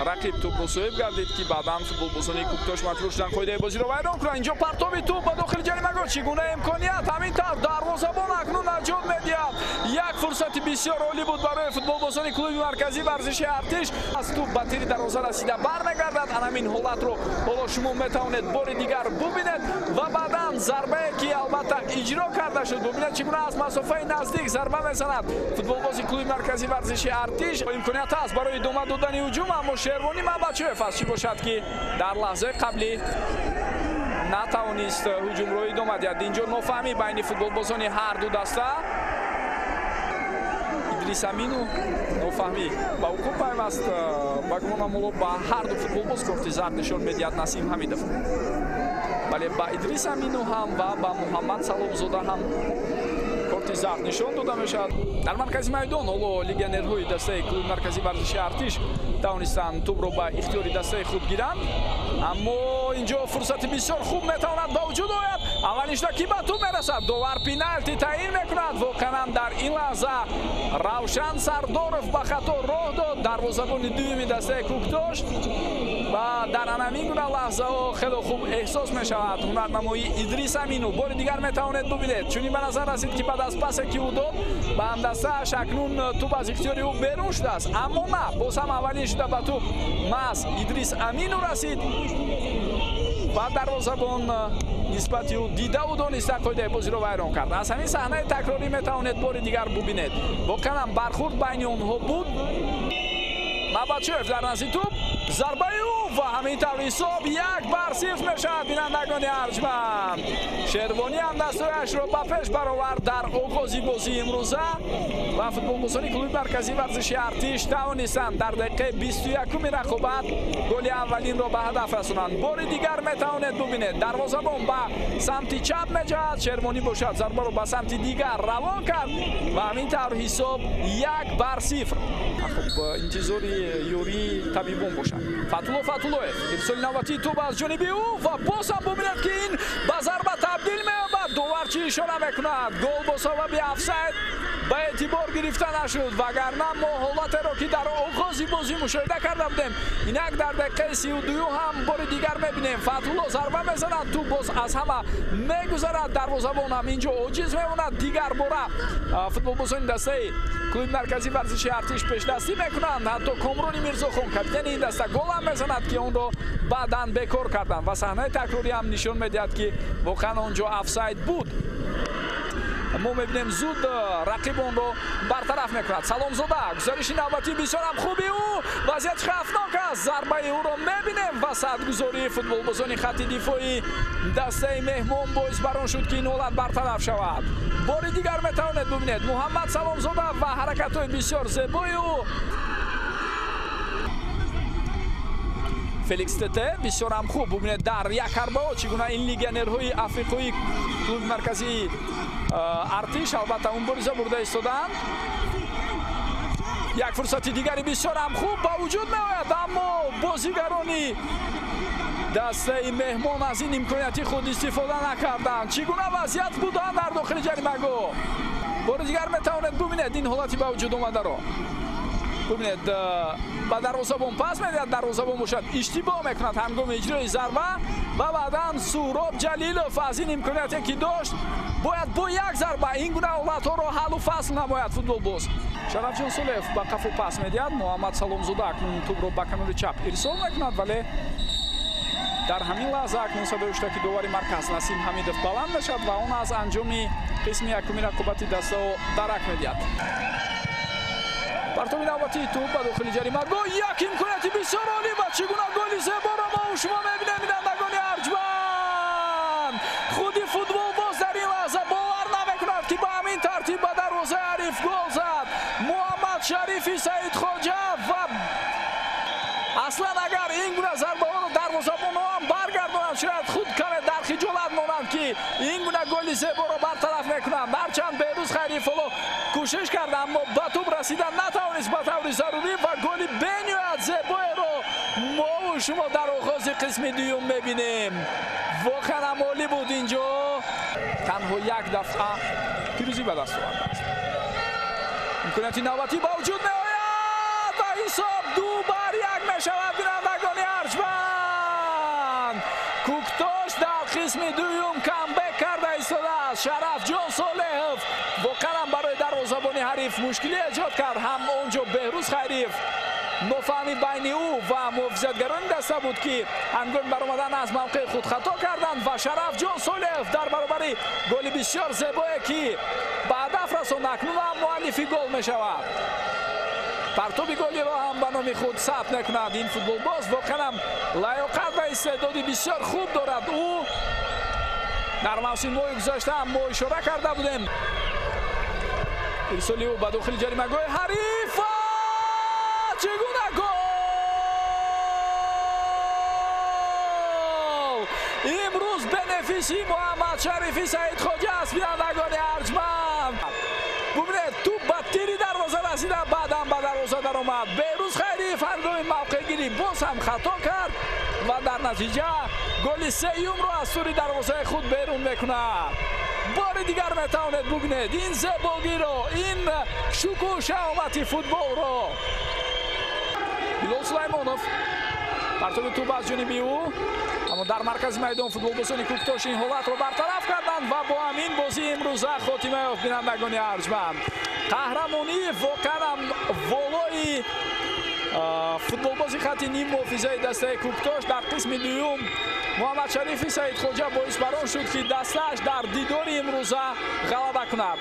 Рақиб тӯпро соҳиб гардид, ки баъдан футболбозони Кӯктош маҷбур шуданд қоидаи бозиро вайрон кунанд. Инҷо партоби тӯп ба дохили ҷаримагоҳ, чӣ гуна имконият! Ҳамин тавр дарвозабон акнун наҷот медиҳад. Як фурсати бисёр олӣ буд барои футболбозони клуби марказии варзиши Артиш. Аз тӯп ба тири дарвоза расида бармегардад. Ана ҳамин ҳолатро ҳоло шумо метавонед бори дигар бубинед ва баъдан зарбае, ки албатта иҷро карда шуд, бубинед, чӣ гуна аз масофаи наздик зарба мезанад футболбози клуби марказии варзиши Артиш. Имконият ҳаст барои идома додани ҳуҷум, аммо Шервонӣ Мамбачоев аст, чӣ бошад, ки дар лаҳзаи қаблӣ натавонист ҳуҷумро идома диҳад. Инҷо нофаҳмӣ байни футболбозони ҳар ду даста. Идрис Амину нофаҳмӣ ба вуқӯъ пайваст. Ба гумонам, ҳоло ба ҳар ду футболбоз корти зард нишон медиҳад Насим Ҳамидов. Бале, ба Идрис Амину ҳам ва ба Муҳаммад Саломзода ҳам корти зард нишон дода мешавад. Дар маркази майдон ҳоло легионерҳои дастаи клуби марказии варзиши Артиш тавонистанд тӯбро ба ихтиёри дастаи худ гиранд, аммо инҷо фурсати бисёр хуб метавонад ба вуҷуд ояд. Аввалин шуда ки ба тӯб мерасад, довар пеналти таъин мекунад. Воқеан, дар ин лаҳза Равшан Сардоров ба хато роҳ дод, дарвозабони дуюми дастаи Кӯктош, ва дар анамин гуна лаҳзаҳо хеле хуб эҳсос мешавад ҳунарнамоии Идрис Амину. Бори дигар метавонед бубинед, чунин ба назар расид, ки баъд аз пасе, ки ӯ дод ба ҳамдастааш, акнун тӯб аз ихтиёри ӯ берун шудааст, аммо на, боз ҳам аввалин шуда ба тӯб маҳз Идрис Амину расид ва дарвозабон нисбати ӯ дидаву дониста қоидаи бозиро вайрон кард. Аз ҳамин саҳнаи такрорӣ метавонед бори дигар бубинед, воқеан бархурд байни онҳо буд. Мабачоев дар назди тӯб, зарбаи ӯ ва ҳамин тавр ҳисоб 1-0 мешавад. Бинандагони арҷманд, Шервонӣ ҳам дастҳояшро ба пеш баровард дар оғози бозии имрӯза ва футболбозони клуби марказии варзиши Артиш тавонистанд дар дақиқаи 21-уми рақобат голи аввалинро ба ҳадаф расонанд. Бори дигар метавонед бубинед, дарвозабон ба самти чап меҷаҳад, Шервонӣ бошад, зарбаро ба самти дигар равон кард ва ҳамин тавр ҳисоб 1-0. Хуб, интизори ёрии табибон бошад. Фатулло Фатуллоев, ирсоли навбатии тӯб аз ҷониби ӯ ва боз ҳам бубинед, ки ин ба зарба табдил меёбад. Довар чӣ ишора мекунад? Гол бо сабаби офсайд ба эътибор гирифта нашуд, вагарна мо ҳолатеро, ки дар оғози бозӣ мушоҳида карда будем, инак дар дақиқаи 32 ҳам бори дигар мебинем. Фатулло зарба мезанад, тӯб боз аз ҳама мегузарад, дарвозабон ҳам инҷо оҷиз мемонад. Дигар бора футболбозони дастаи клуби марказии варзиши Артиш пешдастӣ мекунанд. Ҳатто Комрони Мирзохон, капитани ин даста, гол ҳам мезанад, ки онро баъдан бекор карданд, ва саҳнаи такрорӣ ҳам нишон медиҳад, ки воқеан он ҷо офсайд буд. Мо мебинем, зуд рақиб онро бартараф мекунад. Саломзода, гузариши навбатии бисёрам хуби ӯ, вазъият хавфнок аст, зарбаи ӯро мебинем ва садгузории футболбозони хатти дифоии дастаи меҳмон боис бар он шуд, ки ин ҳолат бартараф шавад. Бори дигар метавонед бубинед, Муҳаммад Саломзода ва ҳаракатҳои бисёр зебои ӯ. Феликс Тете, бисёрам хуб, бубинед, дар як ҳарбао чӣ гуна ин легионерҳои африқоии клуби марказии Артиш албатта мубориза бурда истодаанд. Як фурсати дигари бисёрам хуб ба вуҷуд меояд, аммо бозигарони дастаи меҳмон аз ин имконияти худ истифода накарданд. Чӣ гуна вазъият буданд дар дохили ҷаримагоҳ! Бори дигар метавонед бубинед ин ҳолати ба вуҷуд омадаро. Бубинед, ба дарвозабон пас медиҳад, дарвозабон бошад, иштибоҳ мекунад ҳангоми иҷрои зарба ва баъдан Суҳроб Ҷалилов аз ин имконияте, ки дошт, бояд бо як зарба ин гуна ҳолатҳоро ҳаллу фасл намояд футболбоз. Шарафҷон Солеев ба қафо пас медиҳад, Муҳаммад Саломзода акнун тӯбро ба канори чап ирсол мекунад, вале дар ҳамин лаҳза акнун садои ҳуштаки довари марказ Насим Ҳамидов баланд мешавад ва он аз анҷоми қисми якуми рақобати дастаҳо дарак медиҳад. Партоби навбатии тӯб ба дохили ҷаримагоҳ, як имконияти бисёр олӣ ва чӣ гуна голи зеборо мо шумо мебинем, бинандагони арҷманд! Худи футболбоз дар ин лаҳза бовар намекунад, ки ба ҳамин тартиб ба дарвозаи ҳариф гол зад Муҳаммад Шарифи Саидхоҷа. Ва аслан агар ин гуна зарбаҳоро дарвозабонҳо ҳам баргардонанд, шояд худ каме дар хиҷолат монанд, ки ин гуна голи зеборо бартараф мекунанд. Ҳарчанд Беҳрӯз Хайриев ҳоло кӯшиш кард, аммо ба тӯб расидан натавонист ба таври зарурӣ ва голи бениҳоят зебоеро мову шумо дар оғози қисми дуюм мебинем. Воқеан ҳам олӣ буд. Инҷо танҳо як дафъа пирӯзӣ ба даст овардааст. Имконияти навбатӣ ба вуҷуд меояд ва ҳисоб 2-1 мешавад. Бинандагони арҷманд, Куктош дар қисми дуюм камбек карда истодааст. Шарафҷон Солеҳов воқеан барои дарвозабони ҳариф мушкилӣ эҷод кард. Ҳам он ҷо Беҳрӯз Хайриев нофаҳмӣ байни ӯ ва муҳофизатгарони даста буд, ки ҳангоми баромадан аз мавқеи худ хато карданд ва Шарафҷон Солеҳов дар баробари голи бисёр зебое, ки ба ҳадаф расонд, акнун ҳам муаллифи гол мешавад. Партоби голиро ҳам ба номи худ сабт мекунад. Ин футболбоз воқеан ҳам лаёқат ва истеъдоди бисёр хуб дорад. Ӯ дар мавсимҳои гузашта ҳам мо ишора карда будем. Ирсоли ӯ ба дохили ҷаримагоҳи ҳариф, чӣ гуна гол! Имрӯз бенефиси Муҳаммадшарифи Саидхоҷа аст. Бинандагони арҷманд, бубинед, туп ба тири дарвоза расида, баъдан ба дарвоза даромад. Беҳрӯз Хайриев ҳангоми мавқеъгирӣ боз ҳам хато кард ва дар натиҷа голи сеюмро аз тури дарвозаи худ берун мекунад. Бори дигар метавонед бубинед ин зебогиро, ин шукӯҳу шаҳомати футболро. Билол Сулаймонов, партоби туп аз ҷониби ӯ, аммо дар маркази майдон футболбозони Куктош ин ҳолатро бартараф карданд ва бо ҳамин бозии имрӯза хотима ёфт. Бинандагони арҷманд, қаҳрамонии воқеан волои футболбози хатти ниммуҳофизаи дастаи Куктош дар қисми дуюм Муҳаммадшарифи Саидхоҷа боис бар он шуд, ки дастааш дар дидори имрӯза ғалаба кунад.